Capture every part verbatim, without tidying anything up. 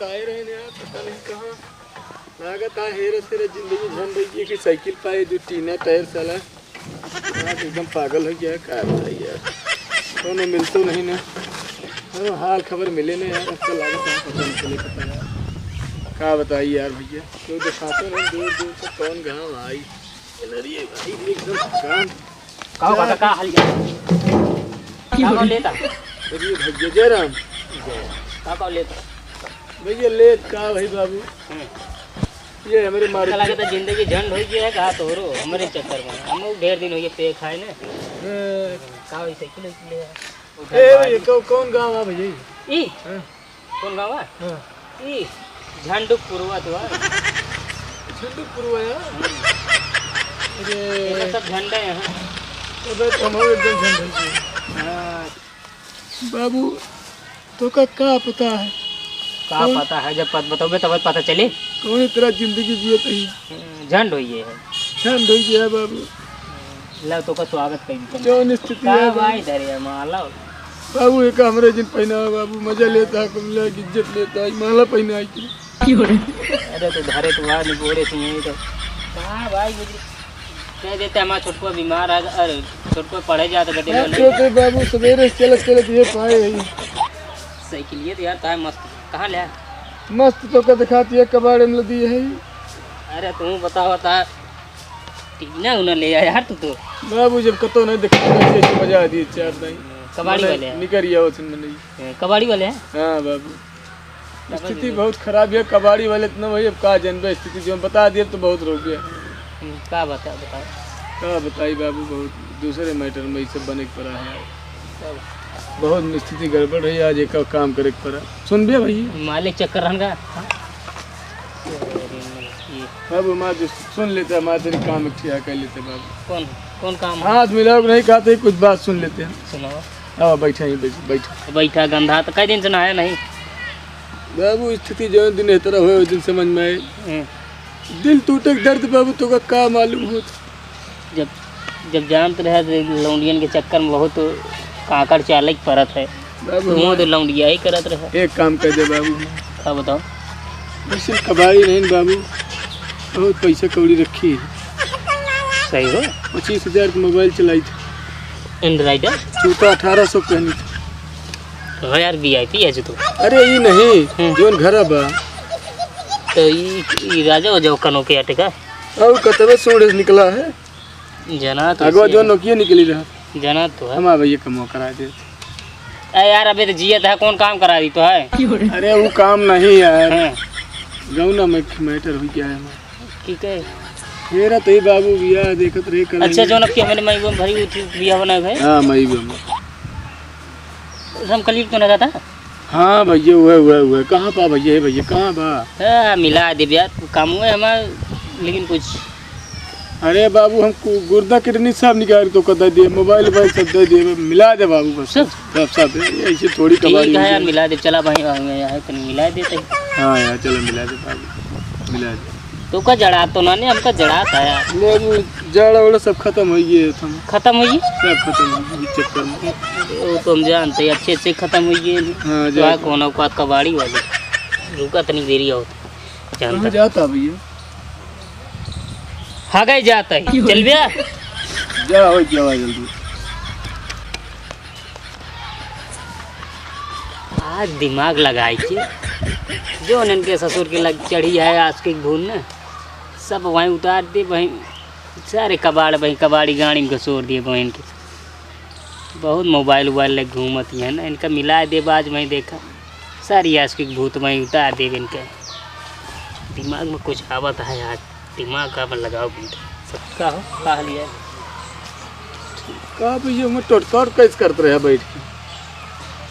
आए रहे यार, पता नहीं कहाँ। लागत है हेरे तेरे जिंदगी झंड रही है कि साइकिल पाए जो टीना टायर साला। आज एकदम पागल हो गया, का बताई यार। कोनो मिलतो नहीं ना। कोनो हाल खबर मिले ना यार, अब तो लागत है पता नहीं चले पता यार। का बताई यार भैया, कोई दिखाते नहीं दूर दूर से कौन गाँव आई। अरे भाई एकदम काम। का हो काका, का हाल चाल? का का लेता? अरे भैया जयराम। का का लेता? भैया लेत का भाई बाबू? हम्म। ये हमरे मारे चला के तो जिंदगी झंड हो गया है, कहा तोरो हमरे चक्कर में। हम लोग ढेर दिन हो गए पे खाए ने। हाँ। का वही साइकिल ले आया? ए, ये कौ-, कौन गाँव है भैया? ई? हाँ। कौन गाँव है? हाँ। ई झंडू पुरवा तो है। झंडू पुरवा है? हम्म। अरे। ये सब झंडे हैं। अबे तो हम एकदम झंडे हैं। हाँ। बाबू, तोका का पता है? का कौन पता है? जब पत-, बतौबे तब पता चले। कौन तरह जिंदगी जियत ही? हम्म, झंड होइए है। झंड होइए है बाबू। ला, तोका स्वागत कइली। जौन स्थिति का है बाबू। भाई, धरे माला। बाबू, एक हमरे जिन पहनावा बाबू, मजा लेता है, कुल लोग इज्जत लेता है, माला पहनाई के। अरे, तो धरे तो बाहर निपोरे से यहीं तो। कहाँ भाई, मुझे कह देते, हमारा छोटको बीमार है, अरे, छोटको पढ़े जात गटे अरे, बोले। तो बाबू, सवेरे से चलत चलत ये पाए है। साइकिलिए तो यार, ताय मस्त। कहाँ ले आया? मस्त तोका दिखाती है, कबाड़े में लदी है। अरे, तू बताओ, ताय टीना उना ले आया यार, तू तो। बाबू, जब कतो नहीं देखा, ऐसे ऐसे बजा दिए चार दाई। कबाड़ी मने वाले हैं। निकल गया वो दिन में नहीं। हाँ, कबाड़ी वाले हैं? हाँ, बाबू। कबाड़ी स्थिति वाले। बहुत खराब है, कबाड़ी वाले इतना वही, अब का जनबे स्थिति, जो बता दिए तो बहुत रोक गया। हम्म, का बता, बताओ। का बताई बाबू, बहुत दूसरे मैटर में ये सब बने के पड़ा है। तब? बहुत स्थिति गड़बड़ है, आज एक काम करे के पड़ा। सुन बे भैया। मालिक चक्कर रहन का? हाँ? बाबू, माँ जो सुन लेते हैं, माँ तेरी काम एक ठिया कर लेते हैं बाबू। कौन, कौन काम है? हाथ मिलाओ कि नहीं कहते, कुछ बात सुन लेते हैं। सुनाओ। आओ, बैठा ही, बैठ, बैठ। बैठा गंधा, तो कई दिन से नहाया नहीं? बाबू, स्थिति जो दिन एहतरा हुए, उस दिन समझ में आए। हम्म। दिल टूटे के दर्द बाबू, तोका का मालूम होत? जब, जब जानत रहे तो लौंडियन के चक्कर में बहुत कांकड़ चाले के परत है। बाबू, मुँह तो लौंडिया ही करत रहे। एक काम कर दे बाबू। का बताओ? वैसे कबाड़ी नहीं बाबू, बहुत पैसा कौड़ी रखी है। सही हो? पच्चीस हजार के मोबाइल चलाई थी। Android? जूता अठारह सौ पहनी थी। हाँ यार, VIP है जो तो। अरे, ई नहीं, हम्म। जोन घर बा। तो ई, ई राजा हो जाओ कनो के अटका। और कतबे सूंड निकला है। जना तो अगवा इसे जो है। नोकिया निकली रहा। जना तो है। हम आ भैया कमवा करा दे। ए यार, अबे तो जियत है, कौन काम करा दी तो है? अरे, वो काम नहीं यार। हाँ। गौना में मैटर हुई क्या है हमारा? ठीक है। मेरा तो ही बाबू बिया देखत रहे कल। अच्छा, जोन अब के हमरे मई बम भरी उठी बिया बना है? हाँ, मई बम। हम कल तो ना था। हाँ भैया, हुआ, हुआ, हुआ। कहाँ पा भैया, हे भैया, कहाँ बा? हाँ, मिला दे यार, काम हुआ हमार, लेकिन कुछ अरे बाबू, हम कु-, गुर्दा किडनी सब निकाल तो कर दे दिए, मोबाइल वोबाइल सब दे दिए, मिला दे बाबू बस। सब? सब, सब, ऐसे थोड़ी ठीक कबाड़ी है हो यार, जाए। मिला दे, चला भाई, भाई, भाई, यार, तनी मिला देते। हाँ यार, चलो मिला दे बाबू, मिला दे। तो का जड़ा तो ना ने, हमका जड़ा था यार। ले अबू, जड़ा वड़ा सब खत्म हो गए, खत्म। खत्म हो गई? सब खत्म हो गई चक्कर में। वो तो हम जानते हैं, अच्छे से खत्म हो गए। हाँ, तो जा। आ कौन औकात कबाड़ी वाले? रुका तनी देरी आओ। जानता। कहाँ जाता भैया? हगै जात ही। चल बे। जा, हो क्या भाई, जल्दी। आज दिमाग लगाई के, जो इनके ससुर के लग चढ़ी है आज के भूत न, सब वहीं उतार दे, वहीं सारे कबाड़, वहीं कबाड़ी गाड़ी में घसोर दिए बहन के। बहुत मोबाइल वोबाइल लेके घूमत ही है ना, इनका मिला देब आज, मैं देखा सारी आशिक भूत मैं उतार देब इनके। दिमाग में कुछ आवत है आज, दिमाग का अपन लगाओ बेटा। का हो, का हाल है? का भैया, मैं टोटका कैसे करत रहे बैठ के?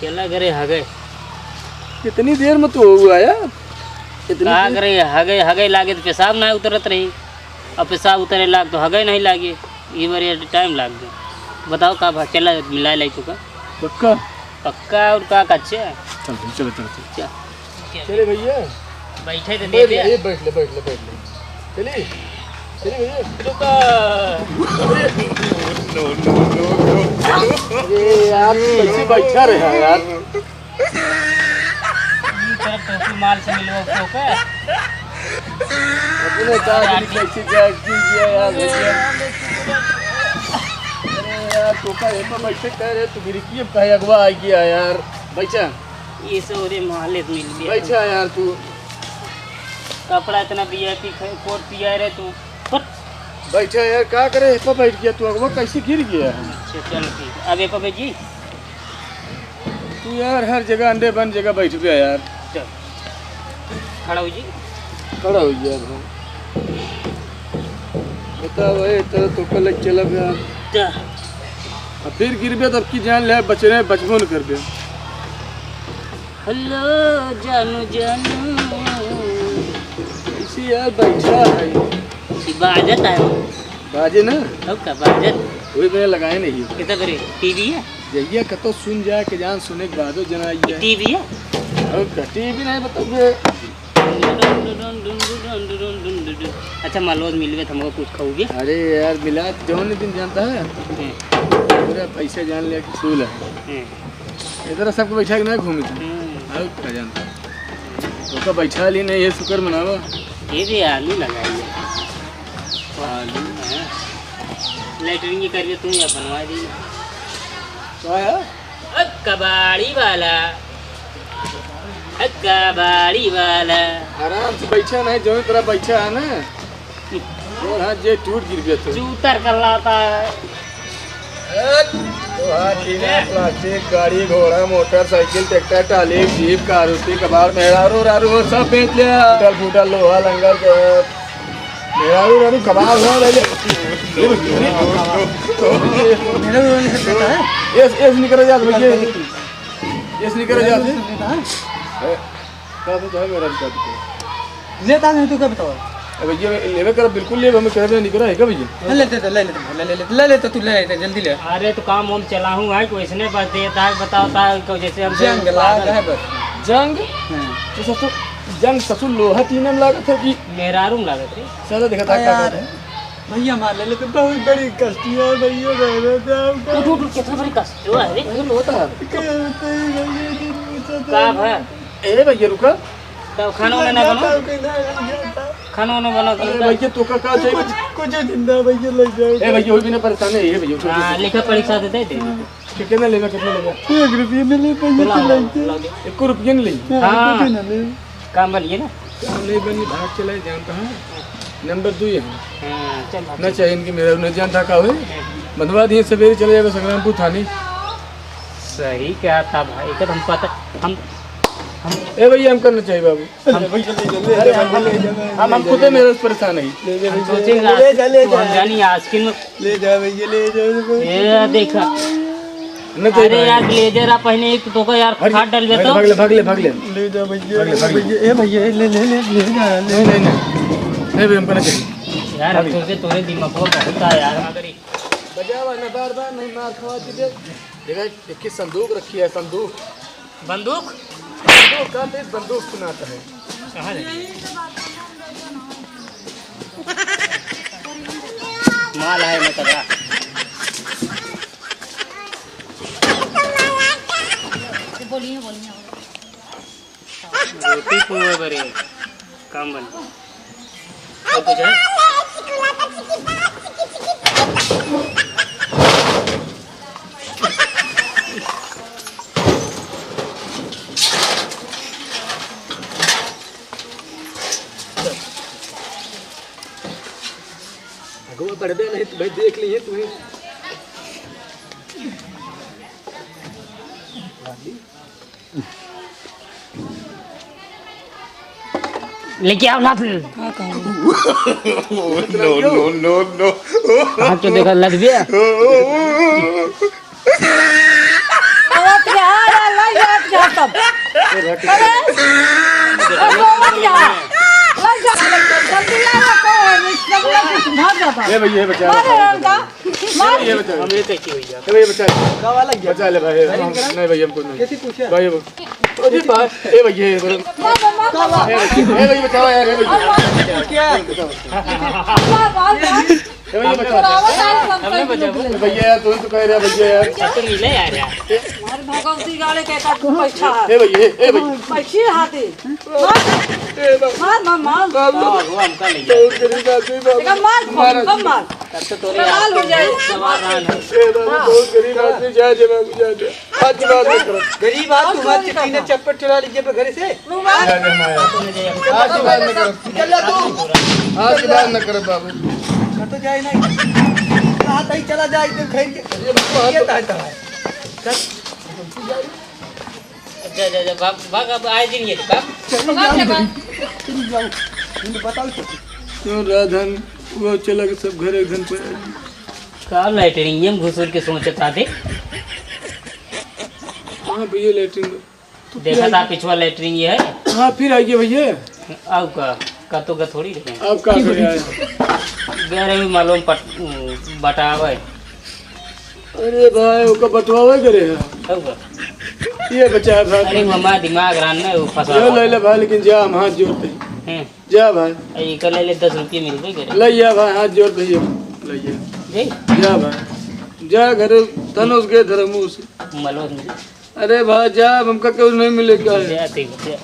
चला घरे हगे। कितनी देर में तू हुआ यार? इतनी का देर? करे, हगे, हगे लागे तो पेशाब ना उतरत रही। अब पेशाब उतरे लाग तो हगे नहीं लागे, ये बार ये टाइम लाग गया। बताओ का भा, चला मिला लाई तू का? पक्का? पक्का और का कच्चे? चल भाई, चलो, चलो, चलो। चल। चले भैया। बैठे तो बैठ दे ले, दे। ये बैठ ले, बैठ ले, बैठ ले। चली? चली भैया। रुका। अरे यार, कैसे बैठा रहे यार? तरफ तो तू माल से मिलवा उसको का? अपने का आदमी कैसे क्या की गया यार, भैया? अरे यार, तोका ये पर बैठे कह रहे, तू गिरकी अब कहे अगवा आ गया यार। बैठा। ये सो रे मालिक मिल गया। बैठा यार तू। कपड़ा इतना वीआईपी ख-, कोट पिया रे तू। फट। बैठा यार, का करे, ये पर बैठ गया तू, अगवा कैसे गिर गया? अच्छा, चलो ठीक है। अब ये पर बैठ जी। तू यार हर जगह अंडे बन जगह बैठ गया यार। चल, खड़ा हो जी। खड़ा हो गया अब हम। बता भाई, तेरा तो कल चला गया। जा। अब फिर गिरबे तब की जान ले, बचने बचबो न करबे। हेलो जानू जानू। इसी यार बैठा है। ई बाजत है। बाजे ना। अब का बाजत? वही मैंने लगाए नहीं। कितना करे? टीवी है? जहिया कतो सुन जाए के जान सुने के बादो जना आई है। टीवी है? और का टीवी नहीं बताओगे? अच्छा, मालूम मिल गए, हमको कुछ खाओगे? अरे यार, मिला जौन दिन जानता है। हम्म। पूरा पैसा जान लिया कि सूल है। हम्म। इधर सबको बैठा के ना घूमी था। हम्म। और का जानता है? तो का बैठा ली नहीं, ये शुक्र मनावा। ये भी आलू लगाइए। आलू? हाँ। लेटरिन की करिए, तुम या बनवा दी। का है? अ, कबाड़ी वाला, अ, कबाड़ी वाला। आराम से बैठा नहीं, जो तरह बैठा है ना, और हाथ जे टूट गिर गया तो। जूतर कर लाता है। अ, तो हाथ टीना, प्लास्टिक, गाड़ी, घोड़ा, मोटरसाइकिल, ट्रैक्टर, ट्राली, जीप, कार, उसकी कबाड़, मेहरारू, रारू, वो सब बेच लिया। टूटल फूटल लोहा, लंगर, मेहरारू, रारू, कबाड़, हो, ले, ले। मेहरारू, रारू, सब बेचता है? यस, यस, निकल जा, भैया। यस, निकल जा। ए, का तो है मेरा, का तो है। लेता नहीं, तू क्या बताओ? अबे ये लेवे कर, बिल्कुल लेवे, हमें कह दे, निकल है क्या भैया? ले लेते, ले लेते, ले लेते, ले लेते, तू ले लेते, जल्दी ले। अरे तो काम हम चलाहूँ भाई, कोई इसने बस देता है, बताओ ता, को जैसे हम जंग लाग है बस। जंग? हाँ। तो ससुर, जंग ससुर लोहा टीना में लागत है कि मेहरारू में लागत रे। साला देखा था का यार, बात है? भैया मार ले, लेकिन बहुत बड़ी कष्टी है भैया, मेरे से हमको उठ, उठ, उठ, कितना बड़ी कष्टी हुआ है रे? अरे लोटा। क्या बताइए भैया, दिन पूछा था। का भा? ए भैया रुका। तब खाना उना ना बनो? खाना उना बनो अरे तुम? भैया, तो का, का चाहिए? कुछ, कुछ जिंदा भैया ले जाओ। ए भैया, वो भी ना परेशान है, ये भैया, उठो, हाँ, उठो। लिखा परीक्षा दे दे, दे। कितना लेगा, कितना लेगा? एक रुपये में ले, भैया, बुलाओ, चलाइए। बुलाओ, बुलाओ। एको रुपये नहीं लेंगे। हाँ, हाँ। कुछ ना ले। काम बनिए ना। काम नहीं बनी, भाग चला जानता है। नंबर दो यहाँ। हाँ, चल, ना चल। चाहिए इनके, मेरा नहीं जानता का हुए। हाँ। बंधवा दिए, सवेरे चले जावे संग्रामपुर थाने। सही कहा था भाई, एकदम पता, हम, हम ए भैया, हमका ना चाहिए बाबू। हम, अरे भैया, ले जा, ले अरे जा, हम, ले जा, हम, हम खुदे मेरे से परेशान है। ले जा, हम ले जा, सोचे ले जा, ले जा। तू हम जानी आस्किन में। ले जा भैया, ले जा, ले जा। ये देखा। ना चाहिए अरे भाई। यार, ब्लेजर आप पहने एक तो को यार भाग, फाड़ डाल भाग, देता। भाग ले, भाग ले, भाग ले। ले जा भैया, भाग ले, भाग ले। भैया, ए भैया, ले, ले, ले, ले जा, ले। नहीं, नहीं, नहीं। नहीं भैया, हमका ना चाहिए। यार, हम भाग ले। सोचे तोरे दिमाग को बहुत था यार। बजावा ना बार बार, नहीं मार खवा तुझे। देखा, एक ही संदूक रखी है, संदूक। बंदूक? बंदूक का तेज बंदूक सुनाता है। कहाँ जाएगी? माल है मैं तगड़ा। बोलिए, बोलिए। रोटी पुआ बरे, काम बन। और कुछ है? अगवा बढ़बे नहीं, तुम्हें देख लिए तुम्हें। लेके आओ लात। का कहूँ? No, no, no, no। हाथ तो देखा, लद गया। आवत के, आ, आ, लग जात के सब। अरे, अरे, मत जा। लग जा, जल्दी आ, जल्दी आ, भाग जाता। ए भैया, ये बचा लो, मारे भाई, उनका। मार। ये बचा लो। हम ये कैसे हो गया? ए भैया, बचा लो। का वाला गया? बचा ले भाई। अरे, हम, करा। नहीं भाई, हमको नहीं। कैसे पूछा? भाई, वो, अरे बात, ए भैया, ये बड़ा। मार, मार, मार, मार। ए भैया, ए भैया, बचाओ यार, ए भैया। मार, मार। क्या? मार, मार, मार। ए भैया, बचा। हमने बचा। ए भैया यार, तू ही तो कह रहा भैया यार। अच्छा, तो मिले यार, यार। अरे भगवती गाड़े के का तू पैसा है। ए भैया, ए भैया। पैसे हाथे। मार, मार, मार, मार। बाबू, हाँ, वो हमका ले गया। बहुत गरीब आदमी बाबू। एका मार, मार। कम मार। तब तो तोरे बवाल हो जाए। सवाल है। ए बाबू, बहुत गरीब आदमी, जा दे बाबू, जा दे। आज के बाद न करब। गरीब आदमी, तुम्हारे चट्टी ने चप्पल चुरा लीजिए अपने घरे से। आज के बाद न करब। चल तू। आज के बाद न करब बाबू। कहाँ तो जाए नहीं। कहाँ तई चला जाए, इधर घर के। ये बात तो ये है। ताकत है। चल। जा, जा, जा, भाग, भाग, अब आए दिन ये, भाग। चल, भाग, जाओ, भाग। चल, जाओ। तुम बताओ तो। क्यों राधन, वो चला के सब घर एक धन पे। का लैट्रिन में घुसुर के सोचत आते? हाँ भैया, लैट्रिन में। तो देखा फिर था आई। पिछवा लैट्रिन ये है। हाँ, फिर आइए भैया। अब का, का तो का थोड़ी रहे। अब का करे आए? गए रहे मालूम पट-, बटावे। अरे भाई, ओका बटवावे करे है। अब का? ये बचा है भाई। अरे, वो हमारा दिमाग रान में वो फंसा ये हुआ ले ले था। भाई, लेकिन जा, हम हाथ जोड़ते हैं। हम्म। जा भाई। अरे, ये कर ले, ले, दस रुपये मिल गए करे। ले जा भाई, हाथ जोड़ भैया। ले जा। दे। जा भाई। जा घरे, तनोस के धर्मोस। मलोस में। अरे भाई, जा, अब हमका क्यों नहीं मिले का है? जा, ठीक है, जा।